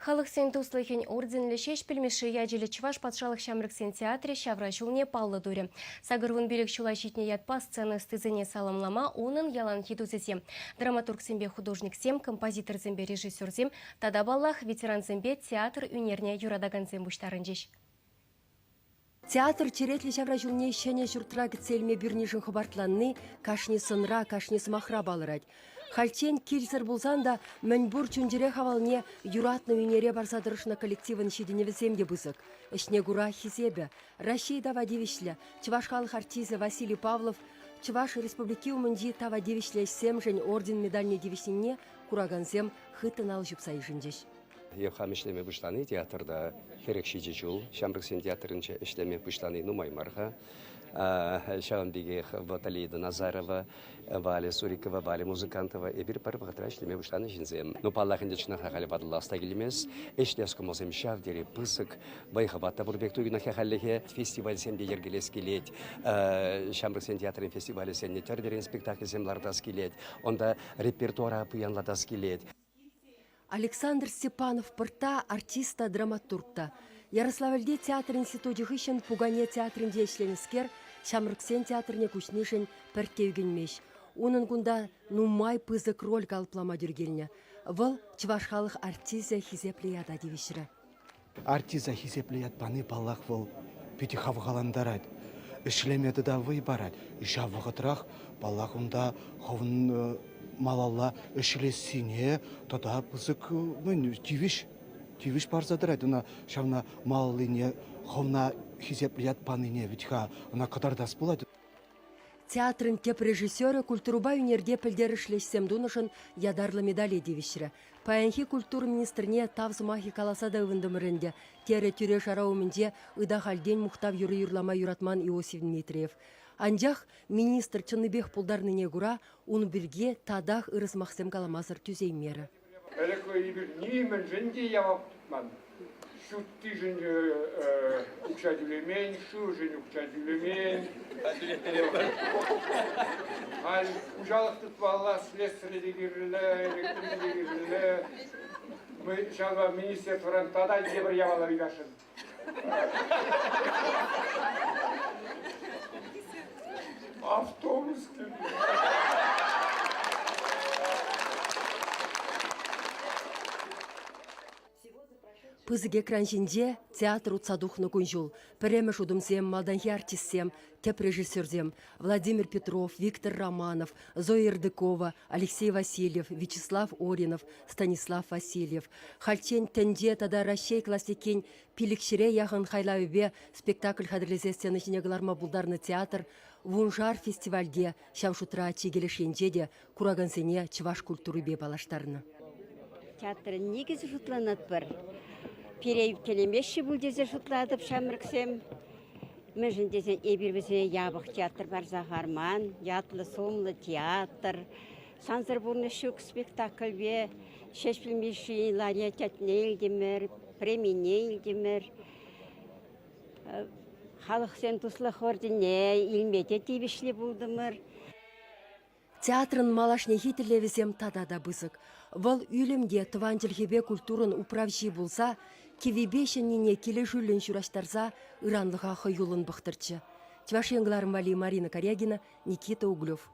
Халӑхсен туслӑхӗн орденлӗ Ҫеҫпӗл Мишши ячӗллӗ Чӑваш патшалӑх ҫамрӑксен театрӗ ҫавра ҫулне паллӑ турӗ. 85 ҫула ҫитнӗ ятпа сцена ӑстисене саламлама унӑн яланхи тусӗсем, драматургсемпе художниксем, композиторсемпе режиссерсем тата, паллах, ветерансемпе театр ӳнерне юратакансем пуҫтарӑнчӗҫ. Театр черетлӗ ҫавра ҫулне ҫӗнӗ ҫуртра кӗтсе илме пӳрнишӗн хӑпартланни кашни сӑнра, кашни сӑмахра палӑрать. Хальччен килсӗр пулсан та мӗнпур чун-чӗре хавалне юратнӑ ӳнере парса тӑрӑшнӑ коллективӑн ҫитӗнӗвӗсем те пысӑк. Ӗҫне кура хисепӗ. Раҫҫей тава тивӗҫлӗ чӑваш халӑх артисчӗ Василий Павлов Чӑваш Республики умӗнчи тава тивӗҫлӗ ӗҫсемшӗн орден медальне тивӗҫнине куракансем хыттӑн алӑ ҫупса йышӑнчӗҫ. Эп хам ӗҫлеме пуҫлани театрта 47 ҫул, ҫамрӑксен театрӗнче ӗҫлеме пуҫлани нумай мар-ха. Ҫавӑн пекех Ваталида Назарова, Валя Сурикова, Валя Музыкантова эпир пӗр вӑхӑтра ӗҫлеме пуҫланӑ ҫынсем. Ну, паллах ӗнтӗ, чӑнах та халӗ ватӑлас та килмест. Ӗҫлес кӑмӑлсем ҫав тери пысӑк, вӑй-хӑват та пур пек туйӑнать-ха хальлӗхе. Фестивальсем те йӗркелес килет. Ҫамрӑксен театрӗн фестивалӗсене тӗрлӗрен спектакльсем лартас килет. Унта репертуара пуянлатас килет. Александр Степанов пӑртта артист та, драматург та. Ярославльти театр институчӗ хыҫҫӑн пукане театрӗнче ӗҫленӗскер ҫамрӑксен театрне куҫнишӗн пӗртте ӳкӗнмест. Унӑн кунта нумай пысӑк роль калӑплама тӳр килнӗ. Вӑл чӑваш халӑх артисчӗ хисеплӗ ята тивӗҫрӗ. Артиста хисеплӗ ят пани, паллах, вӑл питӗ хавхалантарать, ӗҫлеме тата вӑй парать. Ҫав вӑхӑтрах, паллах, унта хӑвӑн малалла ӗҫлессине тата пысӑк тивӗҫ, тивӗҫ парса тӑрать. Ӑна ҫавна малаллине хӑвна хисеплӗ ят панине вӗт-ха ӑна кӑтартас пулать. Театрӑн тӗп режиссерӗ культурӑпа ӳнерте пӗлтерӗшлӗ ӗҫсем тунӑшӑн ятарлӑ медале тивӗҫрӗ. Паянхи культура министрне тав сӑмахӗ каласа та ывӑнтӑмӑр ӗнтӗ, терӗ тӳре-шара умӗнче ытахальтен мухтав юрри юрлама юратман Иосиф Дмитриев. Анчах министр чӑннипех пултарнине кура ун пирки татах ырӑ сӑмахсем каламасӑр тӳсеймерӗ. Ӗлӗк эпир нимӗншӗн те явап тытман. Ҫуттишӗн укҫа тӳлемен, шывшӑн укҫа тӳлемен. Халь хуҫалӑх тытмалла, слесарӗ те кирлӗ, электрикӗ те кирлӗ. Мы ҫавна министерствӑран тата тепӗр япала ыйтасшӑн. Автобус Пысӑк экран ҫинче театр утса тухнӑ кун-ҫул. Пӗрремӗш утӑмсем, малтанхи артистсем, тӗп режиссерсем Владимир Петров, Виктор Романов, Зоя Ирдыкова, Алексей Васильев, Вячеслав Оринов, Станислав Васильев. Хальччен тӗнче тата Раҫҫей классикин пилӗкҫӗре яхӑн хайлавӗпе спектакль хатӗрлесе сцена ҫине кӑларма пултарнӑ театр вуншар фестивальте, ҫав шутра чикӗ леш енче те, куракансене чӑваш культурипе паллаштарнӑ. Театрӑн никӗсӗ шутланатпӑр. Пире ӳпкелемеҫҫӗ пуль тесе шутлатӑп ҫамрӑксем. Мӗншӗн тесен эпир вӗсене япӑх театр парса хӑварман, ятлӑ-сумлӑ театр. Сансӑр пурнӑҫ ҫук спектакльпе Ҫеҫпӗл Мишшин Лария тетне илтӗмӗр, премине илтӗмӗр. Халӑхсен туслӑх орденне илме те тивӗҫлӗ пултӑмӑр. Театрӑн малашнехи тӗллевӗсем тата та пысӑк. Вӑл ӳлӗм те тӑван чӗлхепе культурӑн управҫи пулса киввипе ҫӗннине килӗшӳллӗн ҫураҫтарса ыранлӑха хӑюллӑн пӑхтӑрччӗ. Чӑваш Ен кӑларӑм валли Марина Карягина, Никита Углев.